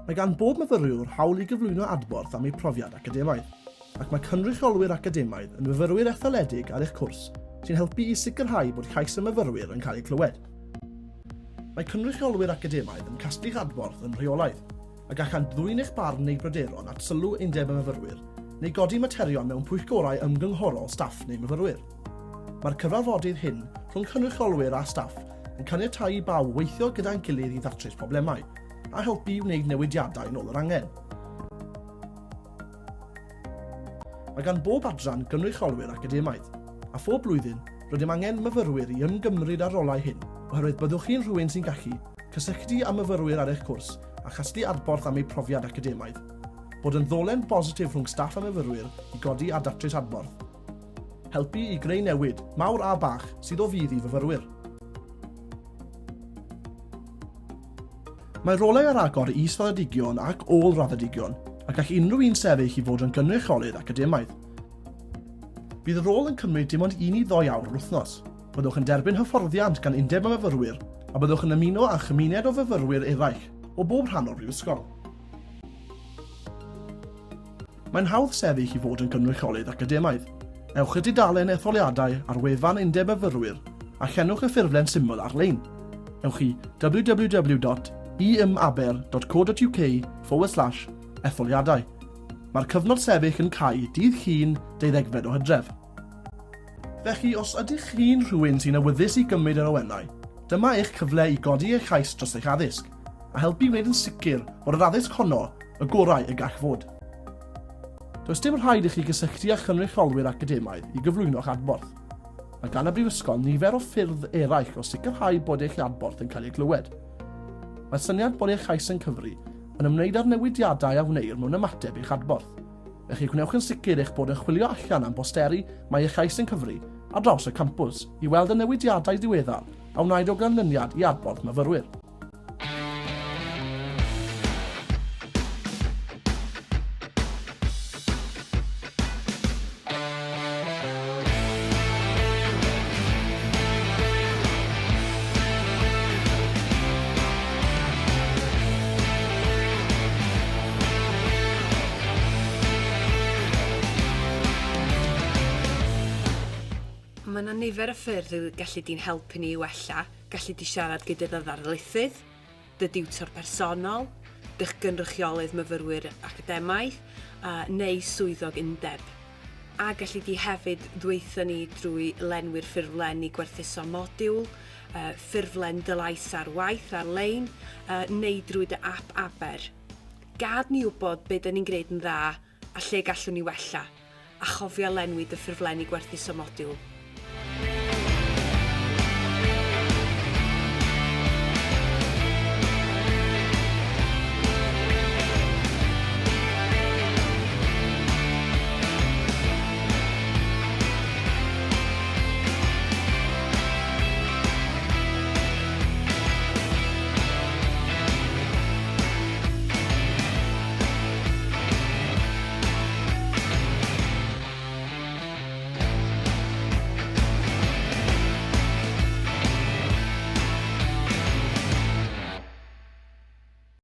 Mae gan bob myfyriwr hawl i gyflwyno adborth am eu profiad academaidd, ac mae cynrychiolwyr academaidd yn fyfyrwyr etholedig ar eich cwrs sy'n helpu i sicrhau bod llais y myfyrwyr yn cael eu clywed. Mae cynrychiolwyr academaidd yn casglu'ch adborth yn rheolaidd, a gallant ddwyn eich barn neu bryderon at sylw Undeb y Myfyrwyr, neu godi materion mewn pwyllgorau ymgynghorol staff neu myfyrwyr. Mae'r cyfarfodydd hyn rhwng cynrychiolwyr a staff yn caniatáu i bawb weithio gyda'n gilydd i ddatrys problemau, a helpu i wneud newidiadau yn ôl yr angen. Mae gan bob adran gynrychiolwyr academaidd, a phob blwyddyn rydym angen myfyrwyr i ymgymryd â'r rolau hyn oherwydd byddwch chi'n rhywun sy'n gallu cysylltu â myfyrwyr ar eich cwrs a chasglu adborth am eu profiad academaidd, bod yn ddolen bositif rhwng staff a myfyrwyr i godi a datrys adborth, helpu i greu newid, mawr a bach, sydd o fudd i fyfyrwyr. Mae rolau ar agor i israddedigion ac ôl-raddedigion, a gall unrhyw un sefyll i fod yn gynrychiolydd academaidd. Bydd y rôl yn cymryd dim ond un i ddou awr yr wythnos. Byddwch yn derbyn hyfforddiant gan Undeb y Myfyrwyr a byddwch yn ymuno â chymuned o fyfyrwyr eraill o bob rhan o'r brifysgol. Mae'n hawdd sefyll i fod yn gynrychiolydd academaidd. Ewch i'r dudalen etholiadau ar wefan Undeb Myfyrwyr a llenwch y ffurflen syml ar-lein. Ewch i www.imaber.co.uk forward slash etholiadau. Mae'r cyfnod sefyll yn cau dydd Llun, deuddegfed o Hydref. Felly, os ydych chi'n rhywun sy'n awyddus i gymryd yr awenau, dyma eich cyfle i godi eich llais dros eich addysg, a helpu i wneud yn sicr bod yr addysg honno y gorau y gall fod. Does dim rhaid i chi gysylltu â chynrychiolwyr academaidd i gyflwyno'ch adborth. Mae gan y Brifysgol nifer o ffyrdd eraill o sicrhau bod eich adborth yn cael ei glywed. Mae'r syniad bod eich llais yn cyfri yn ymwneud â'r newidiadau a wneir mewn ymateb i'ch adborth. Felly gwnewch yn sicr eich bod yn chwilio allan am bosteri Mae Eich Llais yn Cyfri ar draws y campws i weld y newidiadau diweddar a wnaed o ganlyniad i adborth myfyrwyr. Mae yna nifer o ffyrdd y gallu di'n helpu ni i wella. Gallu di siarad gyda dy ddarlithydd, dy diwtor personol, dy gynrychiolydd myfyrwyr academaidd, uh, neu swyddog undeb. A gallu di hefyd ddweutho ni drwy lenwi'r ffurflenni gwerthuso modiwl, uh, ffurflen dy lais ar waith ar-lein, uh, neu drwy dy app Aber. Gad ni wybod be dyn ni'n gwneud yn dda a lle gallwn ni wella, a chofia lenwi dy ffurflenni gwerthuso modiwl.